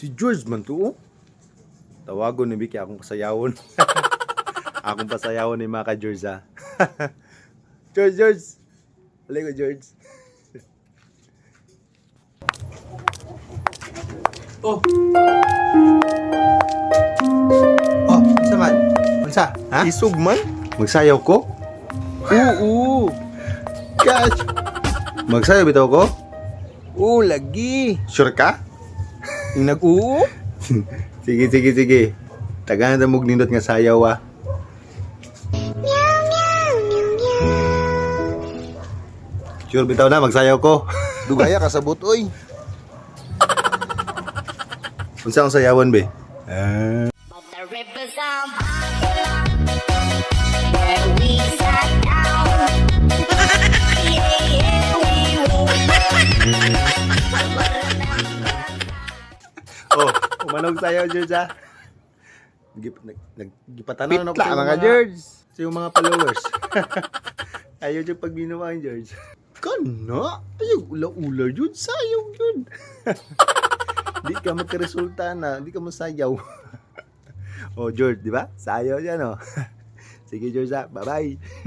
Si George man to, oh. Tawagon ni Vicky akong pasayawon. Akong pasayawon ni mga ka-George, ah. George, George. Halika, George. Oh. Oh, unsa man? Unsa? Ha? Isog man? Magsayaw ko? Oo. Gosh. Magsayaw bitaw ko? Oo, lagi. Sure ka? Yung nag-oo? Sige, sige, sige. Tagahan na mong nindot nga sayaw, ah. Sure bitaw na, magsayaw ko. Dugaya ka sabot oy. Unsa ang sayawan, be? But the river's on fire. Where we sat down. Yeah, we won't. Oh, umanog sayaw, George, ah. Nagipatanaw na ko Pitla, sa mga George. Sa iyong mga followers. Ayaw dyan pag binuwang, George. Kana? Ayaw, ula-ula yun. Sayaw yun. Di ka magkaresulta na. Di ka masayaw. Oh, George, di ba? Sayaw yan, oh. Sige, George, ah. Bye-bye.